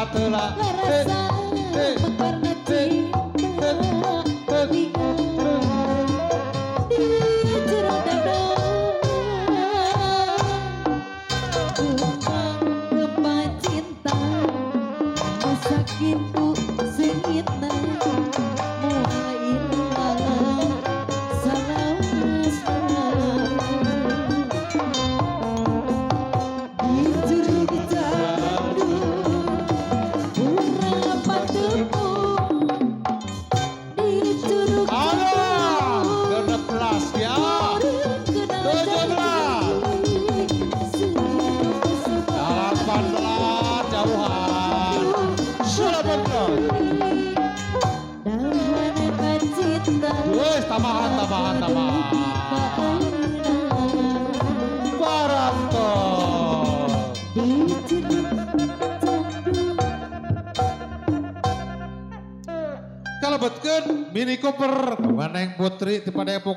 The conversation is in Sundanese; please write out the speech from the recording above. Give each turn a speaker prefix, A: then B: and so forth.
A: Lompat heula.
B: Karasa karena cinta liar di jero dada, gempa cinta sakitu seungitna, moal ilang salawasna. Di Curug Candu urang patepung, di Curug
A: Aduh,
B: Candu
A: 16 ya. 17. 18 jauhan. 19. Wes, tambahan, tambahan, tambahan. Parantos.
B: Di Curug Candu.
A: Kalebetkeun Mini Cooper Neng Putri ti Padepokan.